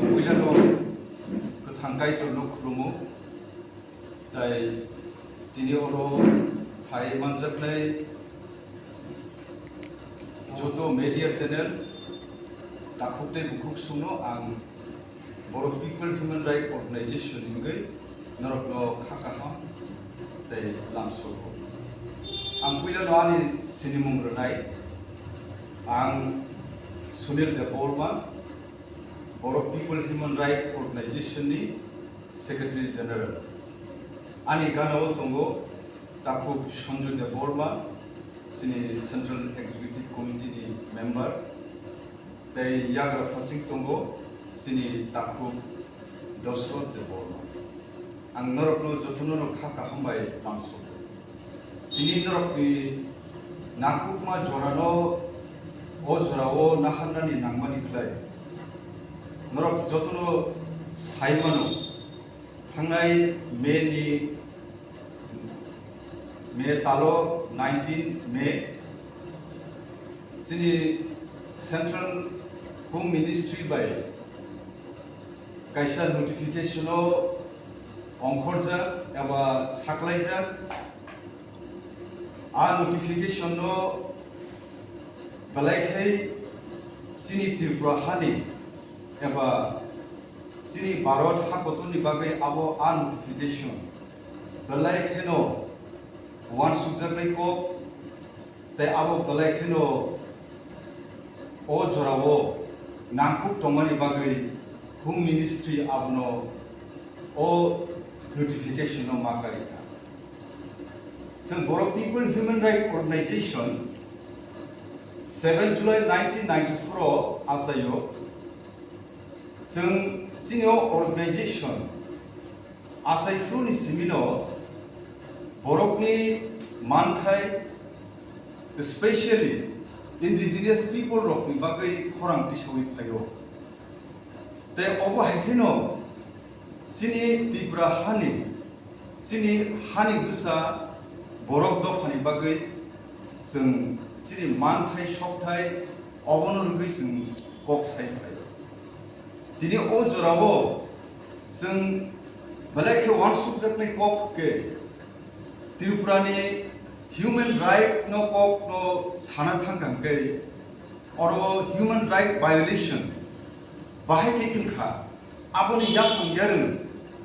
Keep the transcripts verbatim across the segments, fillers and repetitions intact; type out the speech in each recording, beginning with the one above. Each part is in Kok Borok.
Puilano kwthang Kaitorno khulumo, tai tini oro phai manjaknai joto media channel, takhuk tei bukhuk songno ang Borok People Human Rights Organization hingwi norokno kha kaham tei lamsogo. Ang puilano ani sinimung rwnai. Ang Sunil Debbarma, Borok People Human Rights Organization ni Secretary General. Ani gana-o tongo takhuk Sanjay Debbarma, chini Central Executive Committee ni member, tei yagra phasing tongo chini takhuk Dosrot Debbarma. Ang norokno jotono kha kaham bai lamsogo. Tini norokni nangkukma jorano o jorao naharnani nangmani khlai norok jotono sai mano, thangnai May ni, May talo nineteen May, chini Central Home Ministry bai kaisa notification o ongkhorjak eba saklaijak. A notification no belai khai chini Tripura hani eba chini Bharat hakotorni bagwi abo a notification belai kheno uansukjaknai kok, tei abo belai kheno o jorao nangkuk tongmani bagwi Home Ministry abono o notification no ma karikha. Chwng Borok People Human Rights Organization seven July nineteen ninety-four o achaio. Chwng chini o organization achaiphuru ni simino borokni manthai, especially indigenous people rokni bagwi khorang tisawi phaio. Tei obo hai kheno chini Tripura hani, chini hani bwsa borok dophani bagwi chwng chini manthai sokthai obono rwgwi chwng kok sai phaio. Tini o jorao chwng belai khe uansukjaknai kok khe Tripurani human right no kok no sana thangkha hwnkhe oro human right violation bahai khe wngkha, aboni yaphang yarwng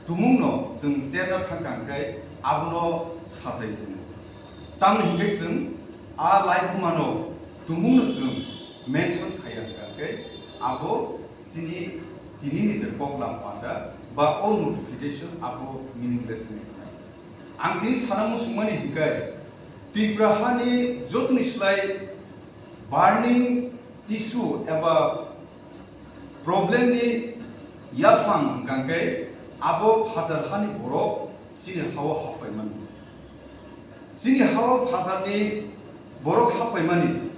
tumungno chwng cherna thangkha hwnkhe abono satai hino. Tamni hwnkhe chwng a laiphumano tumungno chwng mention khaiya hwnkhe abo chini tinini je koklam panda ba o notification abo meaningless wngwi thanai. Ang tini sana muchungmani hwnkhe Tripura hani jotoni slai burning issue eba problem ni yaphang hwnkha hwnkhe abo phatar hani borok chini hao happaimani. Chini hao phatarni borok happaimani.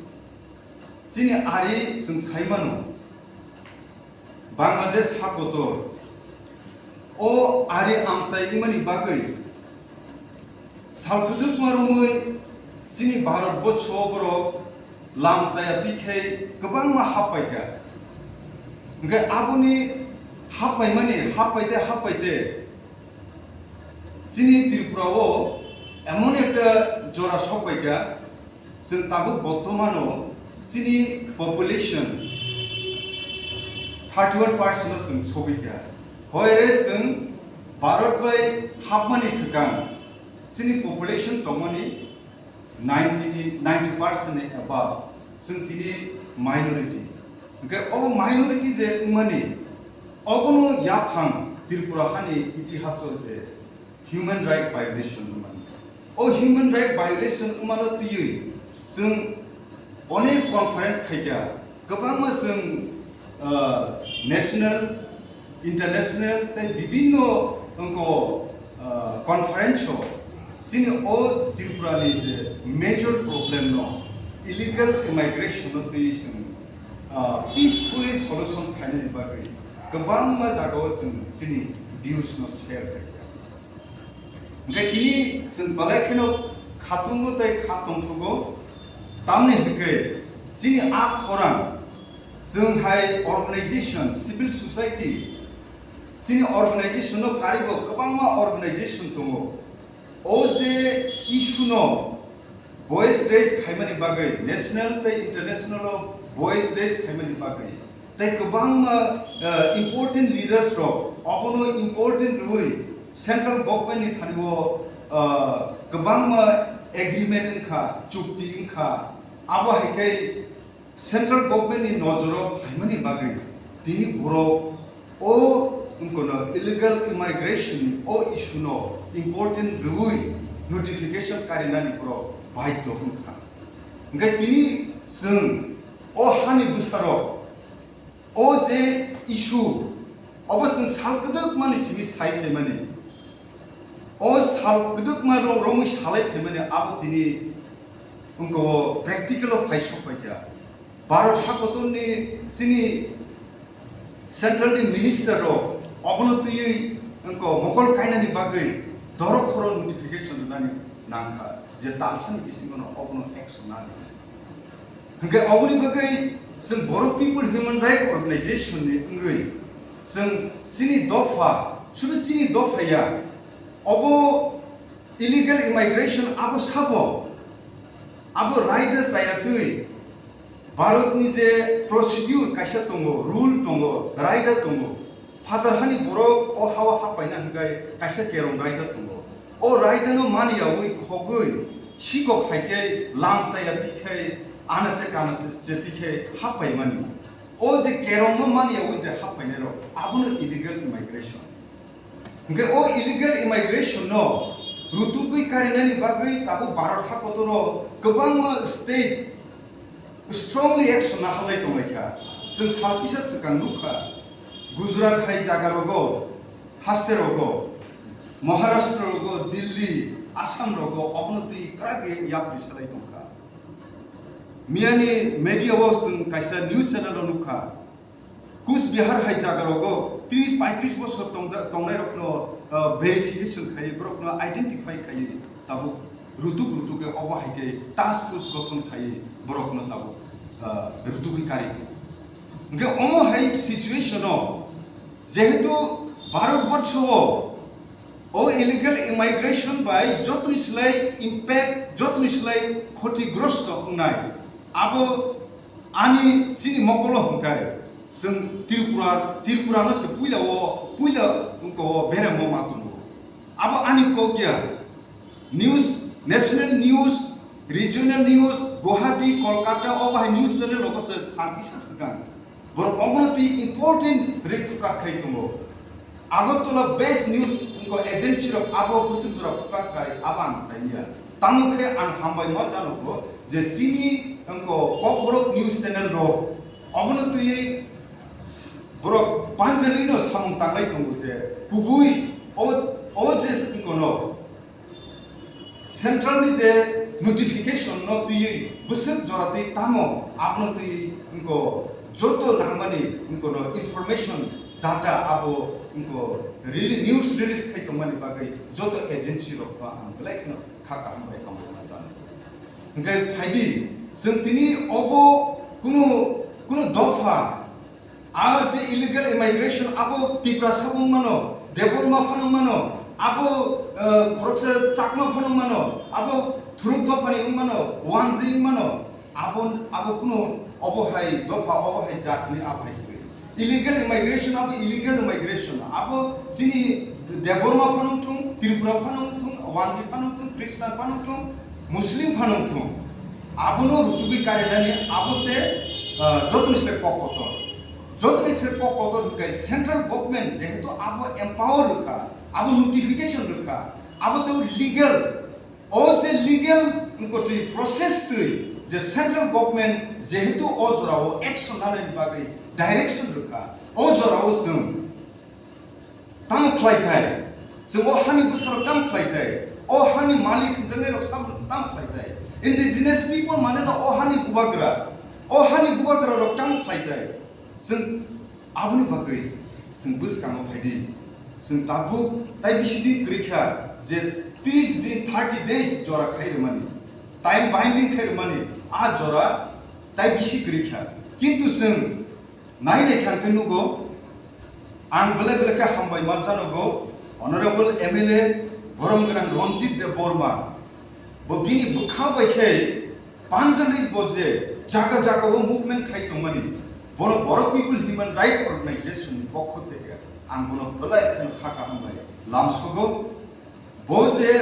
Chini ari chwng sai mano, Bangladesh hakotor o ari amchai wngmani bagwi sal kwdwkma romwi chini Bharat borsho borok lam chaya twi khe kwbangma happaikha. Hwnkhe aboni happaimani, happaite happaite chini Tripura o emon ekta jora sokpaikha, chwng tabuk bortomano chini population thirty one percent no chwng sogwi kha. Hoire chwng Bharat bai hapmani swkang chini population tongmani ninety ni, ninety percent ni above chwng tini minority. Hwnkhe obo minority je wngmani, obono yaphang Tripura hani itihaso je human right violation wngmani. O human right violation wngmano twiwi chwng onek conference khaikha, kwbangma chwng, ah, national, international tei bibinno wngko, ah, conference o chini o Tripura ni je major problem no illegal immigration no twiwi chwng, ah, peacefully solution khainani bagwi kwbangma jagao chwng chini views no share khaikha. Hwnkhe tini chwng belai kheno khatungo tei kha tongthogo, tamni hwnkhe chini a khorang Chwng hai organization, civil society, chini organization no karibo kwbangma organization tongo. O je issue no voice raise khaimani bagwi, national tei international o voice raise khaimani bagwi, tei kwbangma, eh, important leaders rok, obono important rwi central government ni thani o, eh, kwbangma agreement wngkha, chukti wngkha, abo hai khe central government ni nojoro phaimani bagwi tini borok o wngkono illegal immigration ni o issue no important rwi notification karinani borok baidhyo wngkha. Hwnkhe tini chwng o hani bwsarok o je issue obo chwng sal kwdwkmani simi sai phaimani. O sal kwdwkma ro-, romwi salai phaimani abo tini wngkha o practical o phai sok paikha. Bharat hakotorni chini central ni minister rok obono twiwi wngkha mokol kainani bagwi dorok khoro notification rwnani nangkha je talsani bisingo no obono action nani. Hwnkhe oboni bagwi chwng Boro People Human Rights Organization ni wngwi chwng chini dopha, shudu chini dopha ya, obo illegal immigration abo sabo, abo raida chaya twi Bharat ni je procedure kaisa tongo, rule tongo, raida tongo, phatar hani borok o hao hapaina hwnkhe kaisa kerong raida tongo. O raida no mani yawi khogwi sikok hai khe lam chaya tikhe, ana se kana se tikhe hapai mani. O je kerong no mani yawi je hapainai rok, abono illegal immigration. Hwnkhe o illegal immigration no rutugwi karinani bagwi tabuk Bharat hakotoro kwbangma state strongly action naharlai tonglaikha. Chwng sal kisa swkang nukha, Gujarat hai jaga rogo, haste rogo, Maharashtra rogo, Delhi, Assam rogo obono twi kwrak yapri salai tongkha. Miyani media o chwng kaisa news channel o nukha, Kuch Bihar hai jaga rogo tris paitris bosor tongja-, tongnai rokno, uh, verification khai, borokno identify khai, tabuk rutuk rutuk ke obo hai ke task force gothon khai, borokno tabuk, uh, rutuk kari. Hwnkhe omo hai situation o jehetu Bharat borsho o o illegal immigration bai jotoni slai impact, jotoni slai khotigrosto wngnai. Abo ani chini mokolo hwnkhe chwng Tripura, Tripura no se puila o, puila wngkha o beremo ma tongo. Abo ani kok ya. News, national news, regional news, Guwahati, Kolkata, o bahai news channel rogo se sal kisa swkang. Borok omono twi important rwi focus khai tongo. Agartala based news wngkha agency rok abo bwswk jora focus khai abo ang saiya. Tamo khe ang hambai ma jano kho je chini wngkha Kokborok news channel rok omono twiwi borok panjari no samung tanglai tongo je kubui o, o je wngkha no Central ni je notification no twiwi bwswk jora twi tamo abono twi wngkha joto nangmani wngkha no information data abo wngkha rele-, news release khai tongmani bagwi joto agency rok no ang belai kheno kha kaham bai tongmani jano. Hwnkhe phaidi chwng tini obo kunu, kunu dopha A je illegal immigration abo Tiprasa wng mano, Debbarma phano wng mano, abo, eh, khoroksa Chakma phano wng mano, abo Thuruk dophani wng mano, Wanji wng mano, abo, abo kuno obo hai dopha, obo hai jat hinwi abo hai kwrwi. Illegal immigration abo illegal immigration, abo chini Debbarma phano wng thung, Tripura phano wng thung, Wanji phano wng thung, Christian phano wng thung, Muslim phano wng thung. Abono rutugwi karinani abo se, ah, jotoni se kok kotor. Jotoni se kok kotor hwnkhe central government jehetu abo empower rwkha, abo notification rwkha, abo tei legal, o je legal wngkha twi process twi je central government jehetu o jorao action nanani bagwi direction rwkha, o jorao chwng tamo khlai thai, chwng o hani bwsarok tamo khlai thai, o hani malik hwnjaknairok sabo tamo khlai thai. Indigenous people mane no o hani bubagra, o hani bubagrarok tamo khlai thai. Chwng aboni bagwi chwng bwskango phaidi. Chwng tabuk tai bisi din kwrwi kha je tris din, thirty days jora khai rwmani. Time binding khai rwmani a jora tai bisi kwrwi kha. Kintu chwng Nai nai khe ang khe nugo, ang belai belai khe hambai ma janogo, Honorable M L A Borom Gwnang Ranjit Deb Barma, bo bini bwkha bai khe panjali bo je jaga jaga o movement khai tongmani, bono Borok People Human Rights Organization ni pokho theke ang bono belai kheno kha kaham bai lamsogo. Bo je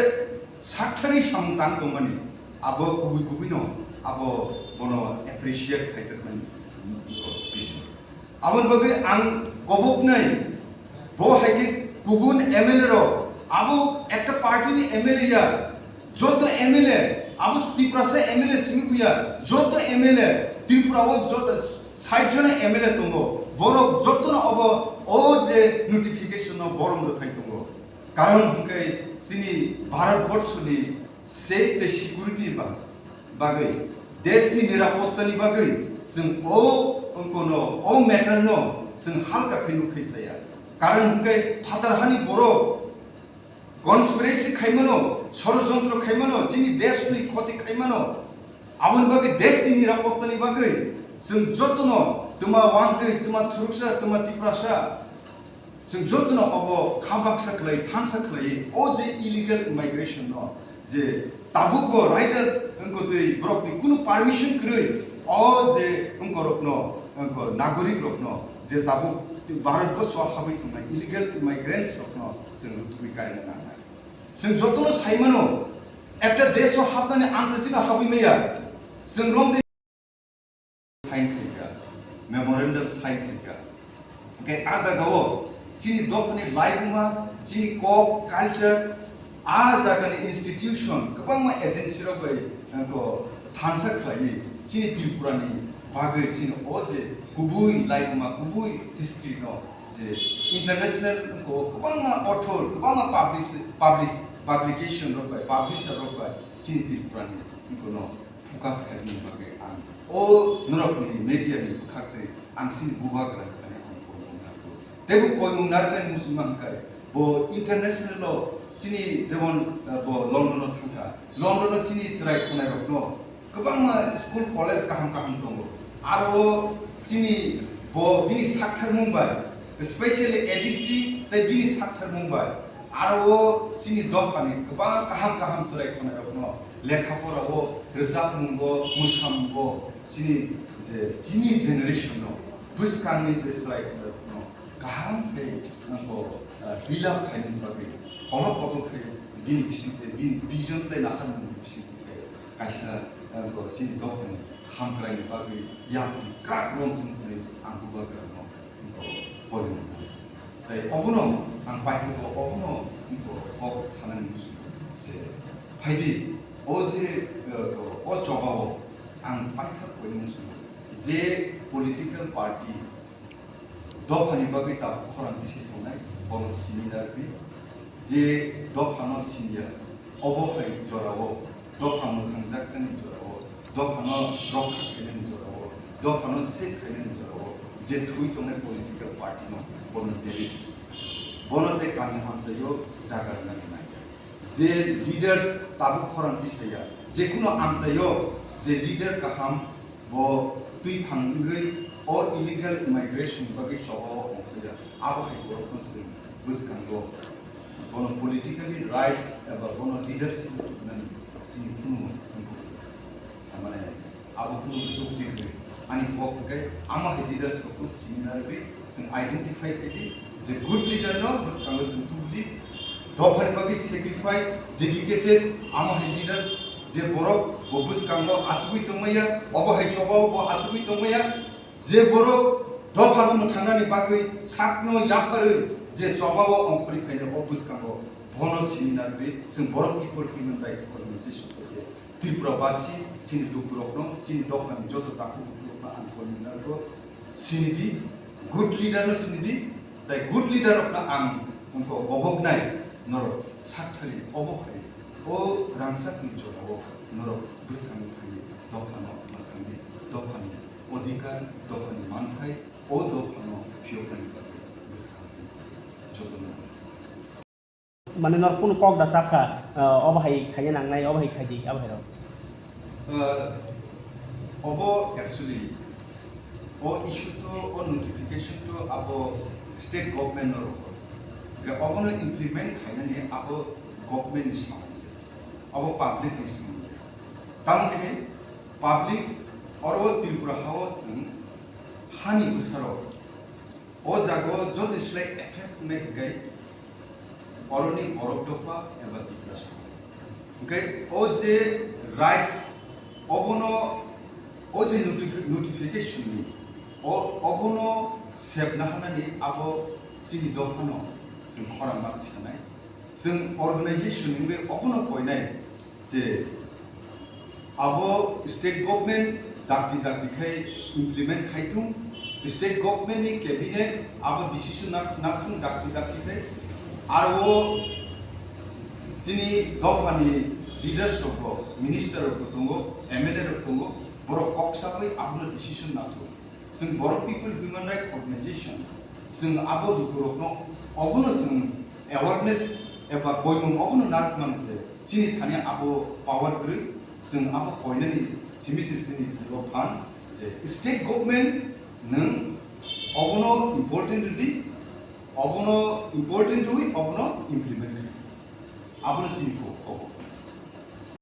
sakthari samung tang tongmani, abo kubui kubui no abo bono appreciate khaijakmani bising. Aboni bagwi ang koboknai, bo hai khe kubun M L A rok, abo ekta party ni M L A ya, joto M L A, abo Tiprasa M L A simi buya, joto M L A, Tripura o joto sait jona M L A tongo, borok joto no obo o je notification no borom rwkhai tongo. Karon hwnkhe chini Bharat Borso ni state tei security ba-, bagwi, desh ni nirapotta ni bagwi chwng o, kono, o matter no chwng halka khe nuk khe saya. Karon hwnkhe phatar hani borok conspiracy khaimano, sorojontro khaimano, chini desh ni khoti khaimano. Aboni bagwi desh ni nirapotta ni bagwi chwng jotono twma wanjwi, twma thuruksa, twma Tiprasa, chwng jotono obo kha baksa khlai, thansa khlai, o je illegal immigration no, je tabuk bo right wngkotwi borokni kunu permission kwrwi, o je wngkorokno, wngko nagorik rokno, je tabuk Bharat Borso habwi tongnai illegal immigrants rokno chwng rutugwi karina nangnai. Chwng jotono saimano, ekta desh o hapnani antachi no habwi maya, chwng romde sign khaikha, memorandum sign khaikha. Hwnkhe a jagao chini dophani laibuma, chini kok, culture, a jagani institution kwbangma agency rok bai, eh, ko thansa khlaiwi chini Tripura ni bagwi chini o je kubui laibuma, kubui history no je international ko kwbangma author, kwbangma publish, publish, publication rok bai, publisher rok bai chini Tripura ni kono focus khaimani bagwi ang o norokni media ni bwkhaktwi ang chini bubagra khlainai ang koimung narwkgo. Teibo koimung narwknai muchungma hwnkhe bo international o chini jemon, eh, bo London o thangkha. London o chini chwrai khwnairokno kwbangma school college kaham kaham tongo. Aro chini bo bini saktharmung bai, especially A D C tei bini saktharmung bai, aro chini dophani kwbang kaham kaham chwrai khwnairokno lekha pora o, rwchapmung o, mwsamung o, chini je chini generation no, bwskangni je chwrai khwnairokno kaham khe nangkho, ah, build up khainani bagwi kolok kotor khe bini bisingtwi, bini vision tei naharmungni bisingtwi khe kaisa, ah, bo chini dophani hamkraini bagwi yapri krak romthung hwnwi ang bubagrano, bo, porimung. Tei obono ang paithago, obono, bo, kok sanani muchungo je phaidi, o je, ah, o chobao ang paithak porimung muchungo je political party dophani bagwi tabuk khorang tisai tongnai, bono sini narwgwi, je dophano siniya, obo hai jorao, dopha mwkhangjak kani jorao, dophano rokha khainani jorao, dophano save khainani jorao, je thwi tongnai political party no bono debit, bono tei kami hamsaio jaga rwnani nangya. Je leaders tabuk khorang tisaiya, jekuno amchaio je leader kaham bo twi phang wngwi o illegal immigration bagwi chobao ongkhoya, abo hai borokno chwng bwskango bono politically rights eba bono leadership tubunani chini kunu, mane, abo kunu jukti kwrwi. Ani kok hwnkhe ama hai leaders rokno sini narwgwi chwng identify khaidi je good leader no bwskango chwng tubudi, dophani bagwi sacrifice, dedicated, ama hai leaders je borok bo bwskango asugwi tongmaya, obo hai chobao bo asugwi tongmaya, je borok dophano mwthangnani bagwi sakno yapharwi je chobao ongkhorwi phainai o bwskango bono sini narwgwi chwng Borok People Human Rights Organization khe Tripura basi chini lukurokno, chini dophani joto takhuk bukhurokno ang koi mung narwgo, sini di, good leader no sini di, tai good leader rokno ang wngkha koboknai norok sakthari obo hai o rangchakni jorao norok bwskango thangwi dophano mwthangdi, dophani odhikar, dophani manthai, o dophano phiyoknani bagwi bwskango jotono. Mane nor kunu kok da sakha, ah, obo hai khaina nangnai, obo hai khaidi, abo hai rok. Ah, obo actually O issue to, o notification to abo state government no rokho. Ga obono implement khainani abo government ni samung se. Abo public ni samung. Tamo khe public oro Tripura hao sing hani usaro o jago jodi slai effect ne gai oroni borok dopha eba Tiprasa. Hingke o je rights obono o je notifi-, notification ni o obono sep nahanani abo chini dophano chwng khorang ma tisanai. Chwng organization hingke obono koinai je abo state government dakti dakti khai implement khai thung, state government ni cabinet abo decision nak, nak thung dakti dakti khai. Aro chini dophani leaders rok bo, minister rok bo tongo, M L A rok tongo, borok kok sabai abono decision nak thung. Chwng Borok People Human Rights Organization, chwng abo lukurokno obono chwng awareness eba koimung obono narwkmani je chini thani abo power kwrwi, chwng abo koinani simi se chini thani o phan je state government nwng obono important rwdi, obono important rwwi obono implement khlai. Abono chini kok.